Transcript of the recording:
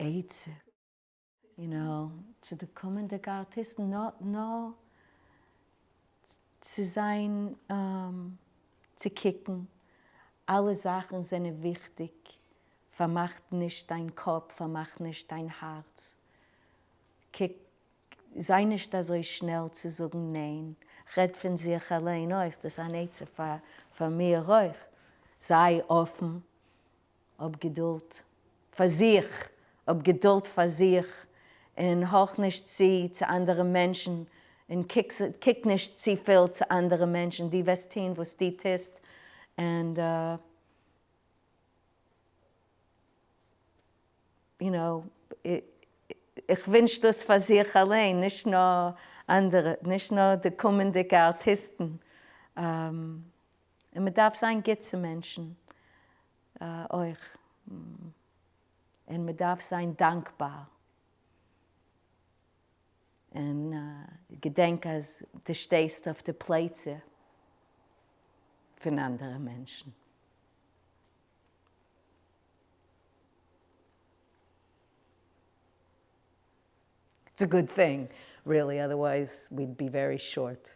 עצה, you know, צו די קומענדיגע ארטיסטן, נאר צו זיין, צו קוקן, אלע זאכן זענען וויכטיג, פארמאך נישט דיין קאפ, פארמאך נישט דיין הארץ, קוק, זיי נישט אזוי שנעל צו זאגן ניין, רעד פון זיך אליין אויך, דאס איז אן עצה פאר מיר אויך, זיי אפן, האב געדולד פאר זיך, האב געדולד פאר זיך, און הארך נישט צו צו אנדערע מענטשן, און קוק נישט צופיל צו אנדערע מענטשן, דו וועסט טון וואס דו טוסט, און you know, איך ווינטש דאס פאר זיך אליין, נישט נאר אנדערע, נישט נאר די קומענדיגע ארטיסטן, און מען דארף זיין גוט צו מענטשן אויך, און מען דארף זיין דאנקבאר, און געדענק אז דו שטייסט אויף די פלייצע פון אנדערע מענטשן. It's a good thing, really, otherwise we'd be very short.